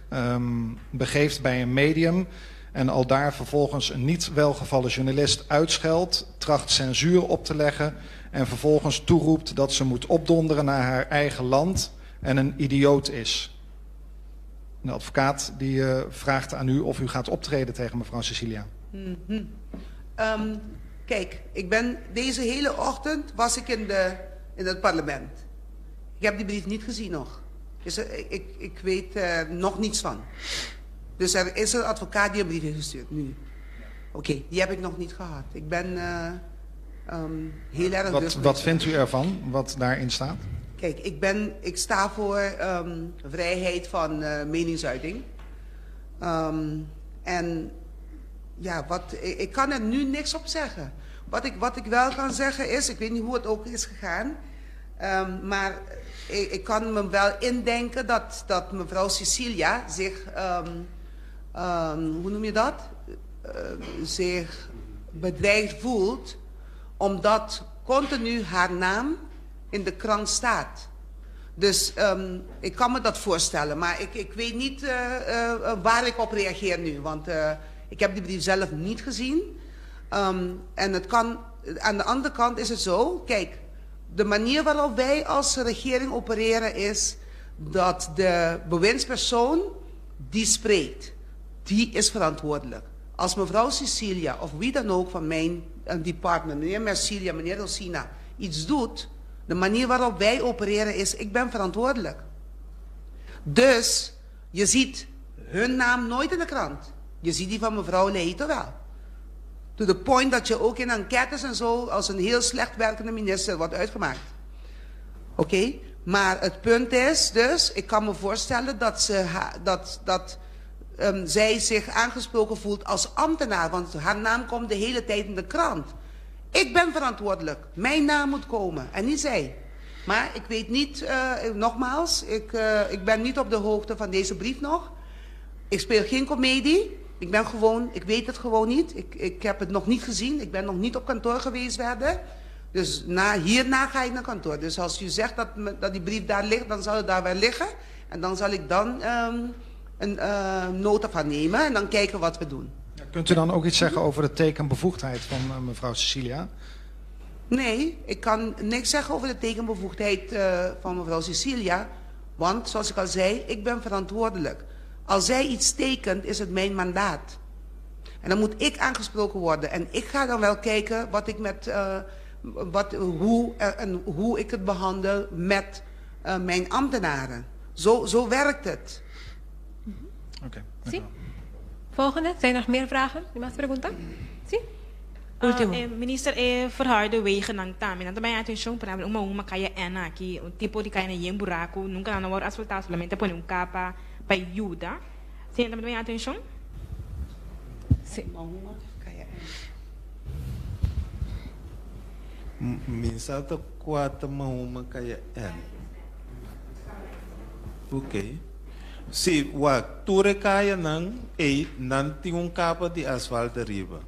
begeeft bij een medium en al daar vervolgens een niet welgevallen journalist uitscheldt, tracht censuur op te leggen en vervolgens toeroept dat ze moet opdonderen naar haar eigen land en een idioot is. De advocaat die uh, vraagt aan u of u gaat optreden tegen mevrouw Cecilia. Mm -hmm. um, kijk, ik ben deze hele ochtend was ik in, de, in het parlement. Ik heb die brief niet gezien nog. Dus, ik, ik weet er uh, nog niets van. Dus er is een advocaat die een brief heeft gestuurd nu. Oké, okay, die heb ik nog niet gehad. Ik ben uh, um, heel erg... Wat, wat vindt u ervan, wat daarin staat? Kijk, ik, ben, ik sta voor um, vrijheid van uh, meningsuiting. Um, en ja, wat, ik, ik kan er nu niks op zeggen. Wat ik, wat ik wel kan zeggen is, ik weet niet hoe het ook is gegaan... Um, maar ik, ik kan me wel indenken dat, dat mevrouw Cecilia zich, um, um, hoe noem je dat? Uh, zich bedreigd voelt, omdat continu haar naam in de krant staat. Dus um, ik kan me dat voorstellen, maar ik, ik weet niet uh, uh, waar ik op reageer nu, want uh, ik heb die brief zelf niet gezien. Um, en het kan, aan de andere kant is het zo, kijk, de manier waarop wij als regering opereren is dat de bewindspersoon die spreekt, die is verantwoordelijk. Als mevrouw Cecilia of wie dan ook van mijn department, meneer Mercilia, meneer Rosina, iets doet, de manier waarop wij opereren is, ik ben verantwoordelijk. Dus je ziet hun naam nooit in de krant. Je ziet die van mevrouw Leito wel. To the point dat je ook in enquêtes en zo als een heel slecht werkende minister wordt uitgemaakt. Oké? Okay? Maar het punt is dus, ik kan me voorstellen dat, ze, dat, dat um, zij zich aangesproken voelt als ambtenaar. Want haar naam komt de hele tijd in de krant. Ik ben verantwoordelijk. Mijn naam moet komen en niet zij. Maar ik weet niet, uh, nogmaals, ik, uh, ik ben niet op de hoogte van deze brief nog. Ik speel geen komedie. Ik ben gewoon, ik weet het gewoon niet. Ik, ik heb het nog niet gezien. Ik ben nog niet op kantoor geweest verder. Dus na, hierna ga ik naar kantoor. Dus als u zegt dat, dat die brief daar ligt, dan zal het daar wel liggen. En dan zal ik dan um, een uh, nota van nemen en dan kijken wat we doen. Ja, kunt u dan ook iets zeggen over de tekenbevoegdheid van uh, mevrouw Cecilia? Nee, ik kan niks zeggen over de tekenbevoegdheid uh, van mevrouw Cecilia. Want, zoals ik al zei, ik ben verantwoordelijk. Als zij iets tekent, is het mijn mandaat. En dan moet ik aangesproken worden. En ik ga dan wel kijken wat ik met, uh, wat, hoe, uh, en hoe ik het behandel met uh, mijn ambtenaren. Zo, zo werkt het. Oké. Okay, sí. Volgende. Zijn er nog meer vragen? Más preguntas? Sí? Ultimo. Uh, eh, minister, eh, verharde wegennan tambe. Nan tambe atencion pa un un caya en aki, un tipo di caya yen buraco, nunca nan a asfalta, solamente pone un capa pa yuda. Si, tambe atencion? Si. Mi sa ta cua ta Mahuma Caya N. Ok. Si, wak, tur e cayanan ey, nan tin un capa di asfalt ariba.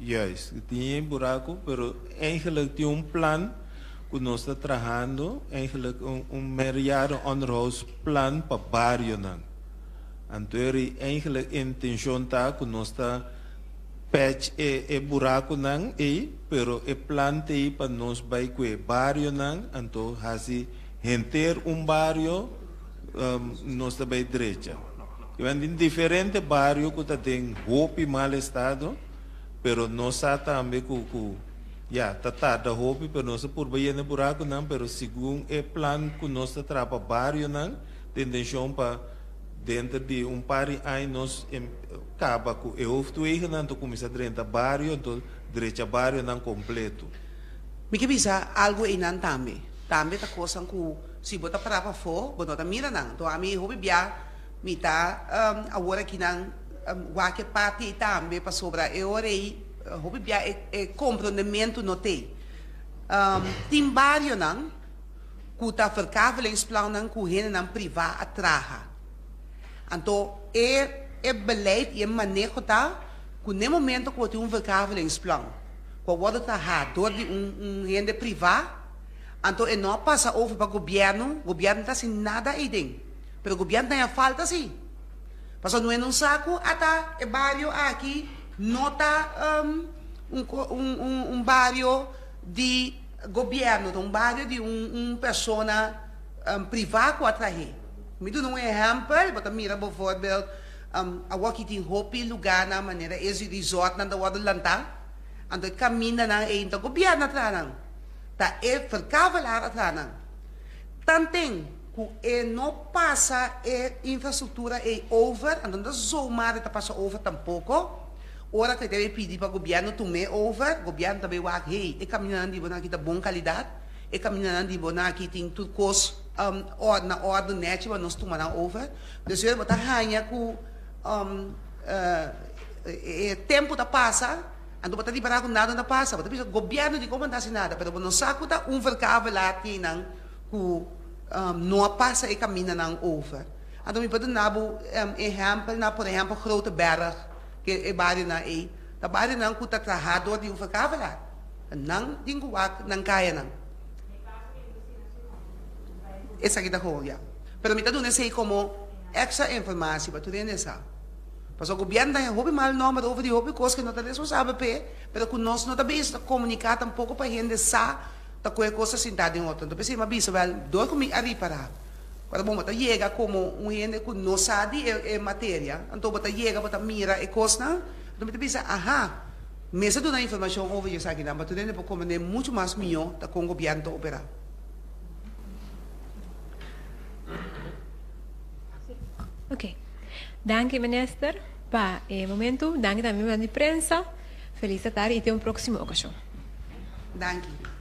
Juist, tin e buraco, pero eigenlijk tin un plan cu nos ta trahando, eigenlijk un, un meerjaren onderhoudsplan pa barionan. Anto eri eigenlijk intencion ta cu nos ta patch e e buraconan ey, pero e plan t'ey pa nos bay cu e barionan, anto haci henter un bario nos ta bay drecha. Kiben tin diferente bario cu ta den hopi mal estado, pero nos sa tambe cu cu ya ta tarda hopi, pero nos ta purba yena e buraconan, pero segun e plan cu nos ta traha pa barionan, ta intencion pa denter di un par di aña nos caba cu e hoofdwegennan, anto cuminsa drenta bario, anto drecha barionan completo. Mi ke bisa algo einan tambe. Tambe ta cosnan cu si bo ta para pafó, bo no ta mira nan. Anto ami hopi bia mi ta awor aki nan wak e parti ei tambe pasobra e ora ei hopi bia e comprondemento no t'ei. Tin barionan ku ta verkavelingsplannan ku hendenan privá a traha. Anto e e beleid i e maneho ta ku n'e momento ku bo tin un verkavelingsplan ku a wòrdu trahá dor di un un hende privá, anto e no a pasa over pa gobièrnu, gobièrnu no ta hasi nada eiden. Pero gobièrnu ta haña falta si. Pasobra no e no sa ku ata e bario aki no ta un un un bario di. Gobierno ta un bario di un un persona priva cu a trahe. Mi duna un ehèmpel, bo ta mira bijvoorbeeld awor aki tin hopi lugánan manera e resortnan ta wòrdu lantá, anto e kamindanan ei no ta gobièrnu a traha nan, ta e verkavelaar a traha nan. Tanten ku e no pasa e infrastruktura ei over, anto no ta zomaar e ta pasa over tampoko, ora ku e debe pidi pa gobièrnu tum'é over, gobièrnu ta bai wak, hey, e kamindanan di bo nan aki ta bon kalidat, e kamindanan di bo nan aki tin tur kos na òrdu nèchi pa nos tuma nan over. Dus bo ta haña ku e tempu ta pasa, anto bo ta ripará ku nada no ta pasa. Bo ta bisa gobièrnu dikon bo no ta hasi nada, pero bo no sa ku ta un verkavelaar tin nan ku no a pasa e kamindanan over. Anto mi por duna bo ehèmpel na por ehèmpel Grote Berg, ke e barionan ei ta barionan ku ta traha dor di un verkavelaar. Nan tin ku wak nan kayanan. Esaki ta gewoon ya. Pero mi ta duna esei komo extra informatie pa tur hende sa. Pasobra gobièrnu ta haña hopi mal nòmber over di hopi kos ku no ta responsabel p'e, pero ku nos no ta bezig ta komuniká tampoko pa hende sa ta ku e kos ta sintá den otro. Anto p'esei mi a bisa wèl, dor ku mi a ripará, ora bo ta yega komo un hende ku no sa di e materia, anto bo ta yega bo ta mira e kosnan, anto mi ta bisa, aha, mester duna informashon over di esakinan pa tur hende por komprendé muchu mas mihó ta kon gobièrnu ta operá. Ok. Danki minister pa e momento. Danki tambe di prensa. Felis tardi y te un proximo ocasion. Danki.